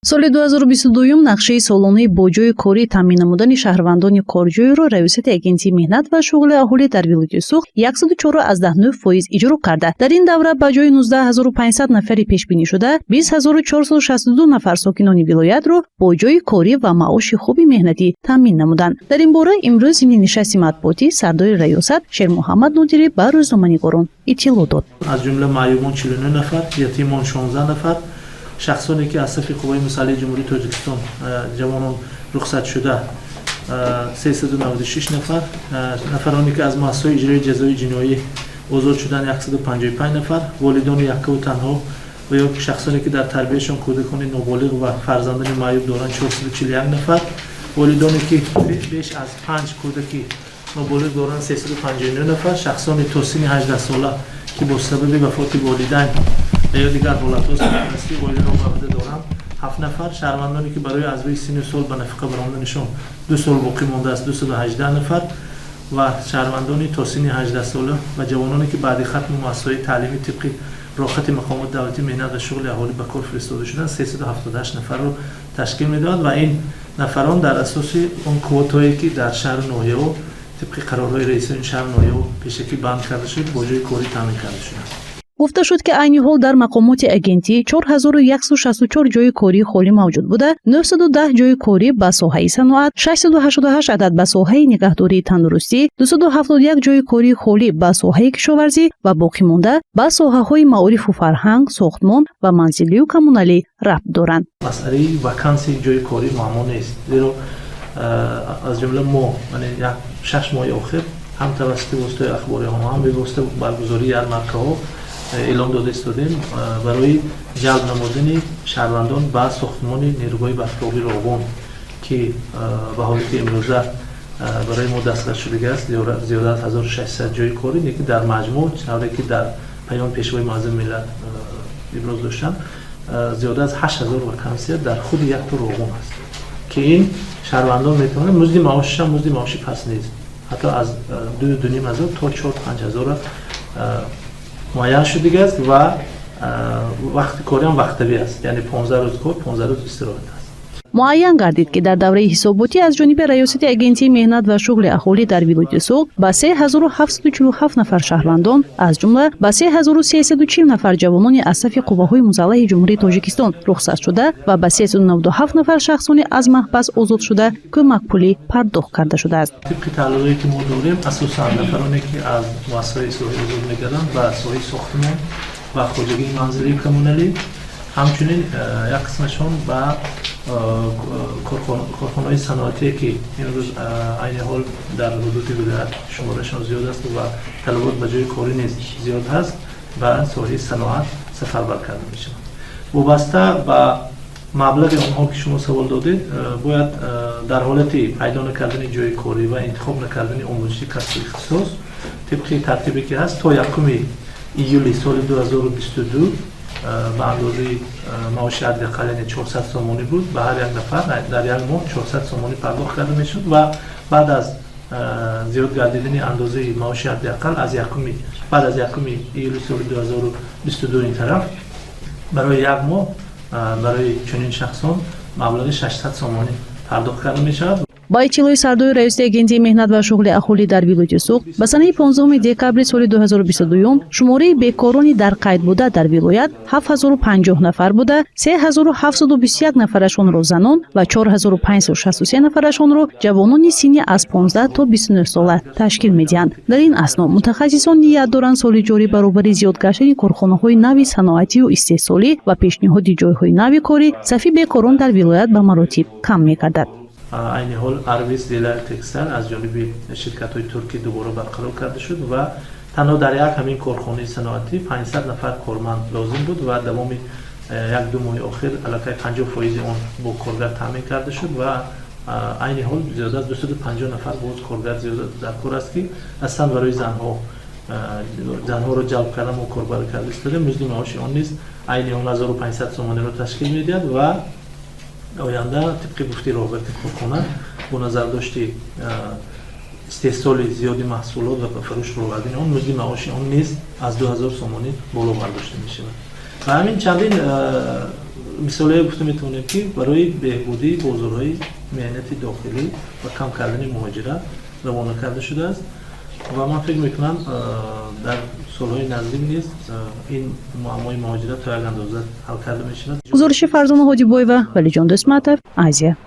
Соли 2022 нақшаи солонаи бо ҷойи корӣ таъмин намудани шаҳрвандони корҷӯйро Раёсати Агентии меҳнат ва шуғли аҳолӣ дар вилояти Суғд 104,9% иҷро карда, дар ин давра ба ҷои 19 500 нафари пешбинишуда 20 462 нафар сокинони вилоятро бо ҷойи корӣ ва маоши хуби меҳнатӣ таъмин намуданд. Дар ин бора имрӯз зимни нишасти матбуотӣ сардори раёсат Шермуҳаммад Нодирӣ ба рӯзноманигорон иттилоъ дод. Аз ҷумла маъюбон 49 нафар, ятимон 16 нафар, шахсоне ки аз сафи Қувваи мусаллаҳи Ҷумҳурии Тоҷикистон, ҷавонон рухсатшуда 396 нафар, нафароне ки аз муассисаҳои иҷрои ҷазои ҷиноӣ озод шуданд 155 нафар, волидони яккаву танҳо ва ё шахсоне ки дар тарбияшон кӯдакони ноболиғ ва фарзандони маъюб доранд 441 нафар, волидоне ки беш аз панҷ кӯдаки ноболиғ доранд 359 нафар, шахсони то синни 18 сола, ки бо сабаби вафоти волидайн ва ё дигар ҳолатҳо сарпарастии оиларо ба уҳда доранд ҳафт нафар, шаҳрвандоне ки барои аз рӯи синну сол ба нафақа баромаданашон 2 сол боқӣ мондааст 218 нафар ва шаҳрвандони то синни 18 сола ва ҷавононе, ки баъди хатми муассисаҳои таълимӣ тибқи роҳхати мақомоти давлатии меҳнат ва шуғли аҳолӣ ба кор фиристода шуданд 378 нафарро ташкил медиҳад. Ва ин нафарон дар асоси он квотое, ки дар шаҳру ноҳияҳо тибқи қарорҳои раисони шаҳру ноҳияҳо пешакӣ банд карда шуд, бо ҷои корӣ таъмин карда шуданд. Гуфта шуд, ки айни ҳол дар мақомоти агентӣ 4164 ҷойи кории холӣ мавҷуд буда, 910 ҷойи корӣ ба соҳаи саноат, 688 адад ба соҳаи нигаҳдории тандурустӣ, 271 ҷойи кории холӣ ба соҳаи кишоварзӣ ва боқимонда ба соҳаҳои маорифу фарҳанг, сохтмон ва манзилию коммуналӣ рабт доранд. Масъалаи вакансияи ҷойи корӣ муаммо нест, зеро аз ҷумла мо як 6 моҳи охир ҳам тавассути воситаи ахбори омма, ҳам бевосита баргузории ярмаркаҳо эълон дода истодем барои ҷалб намудани шаҳрвандон ба сохтмони нерӯгоҳи барқи Роғун, ки ба ҳолати имрӯза барои мо дастрас шудагиаст зиёда аз 1600 ҷойи корӣ, лекин дар маҷмӯъ, тавре ки дар паёми Пешвои муаззами миллат иброз доштанд, зиёда аз 8000 вакансия дар худи якто Роғун аст, ки ин шаҳрвандон метавонанд, музди маошашам музди маоши паст нест, ҳатто аз 2-2,5 ҳазор то 4-5 ҳазора муайян шудагиаст ва вақти кориам вақтавӣ аст, яъне 15 рӯз кор, 15 рӯз истироҳат аст. Муайян гардид, ки дар давраи ҳисоботӣ аз ҷониби Раёсати Агентии меҳнат ва шуғли аҳолӣ дар вилояти Суғд ба 3747 нафар шаҳрвандон, аз ҷумла ба 3340 нафар ҷавонони аз сафи Қувваҳои мусаллаҳи Ҷумҳурии Тоҷикистон рухсатшуда ва ба 397 нафар шахсони аз маҳбас озодшуда кӯмакпулӣ пардохт карда шудааст. Тибқи таҳлилҳое, ки мо дорем, асосан нафароне, ки аз муассисаҳои ислоҳӣ озод мегарданд, ба соҳаи сохтмон ва хоҷагии манзилии коммуналӣ, ҳамчунин як қисмашон ба корхонаҳои саноатие, ки имрӯз айни ҳол дар ҳудуди вилоят шуморашон зиёд аст ва талабот ба ҷои корӣ низ зиёд ҳаст, ба соҳаи саноат сафарбар карда мешаванд. Вобаста ба маблағи онҳо, ки шумо савол додед, бояд дар ҳолати пайдо накардани ҷои корӣ ва интихоб накардани омӯзиши касбу ихтисос, тибқи тартибе ки ҳаст, то 1 июли соли 2022 ба андозаи маоши ҳадди ақал, яъне 400 сомонӣ буд, ба ҳар як нафар дар як моҳ 400 сомонӣ пардохт карда мешуд ва баъд аз зиёд гардидани андозаи маоши ҳадди ақал аз якуми баъд аз 1 июли соли 2022 ин тараф барои як моҳ барои чунин шахсон маблағи 600 сомонӣ пардохт карда мешавад. Ба иттилои сардори Раёсати Агентии меҳнат ва шуғли аҳолӣ дар вилояти Суғд, ба санаи 15 декабри соли 2022 шумораи бекорони дар қайд буда дар вилоят 7050 нафар буда, 3721 нафарашонро занон ва 4563 нафарашонро ҷавонони синни аз 15 то 29 сола ташкил медиҳанд. Дар ин асно мутахассисон ният доранд, соли ҷорӣ баробари зиёд гаштани корхонаҳои нави саноатию истеҳсолӣ ва пешниҳоди ҷойҳои нави корӣ сафи бекорон дар вилоят ба маротиб кам мегардад. Айни ҳол Арвис Дилар Текстайл аз ҷониби ширкатҳои туркӣ дубора барқарор карда шуд ва танҳо дар як ҳамин корхонаи саноатӣ 500 нафар корманд лозим буд ва давоми 1-2 моҳи охир аллакай 50 фоизи он бо коргар таъмин карда шуд ва айни ҳол зиёда аз 250 нафар боз коргар зиёда дар кор аст, ки аслан барои занҳоро ҷалб кардан мо корбар карда истодем. Музди маоши он низ айни ҳол 1500 сомониро ташкил медиҳад ва оянда, тибқи гуфти роҳбарити корхона, бо назардошти истеҳсоли зиёди маҳсулот ва ба фурӯш ровардани он, музди маоши он низ аз 2000 сомонӣ боло бардошта мешавад. Ва ҳамин чандин Мисоле гуфта метавонем, ки барои беҳбудии бозорҳои меҳнати дохилӣ ва кам кардани муҳоҷират равона карда шудааст ва ман фикр мекунам, дар солҳои наздик низ ин муаммои муҳоҷират то як андоза ҳал карда мешавад. Гузориши Фарзона Ҳоҷибоева, Валиҷон Дӯстматов, Азия.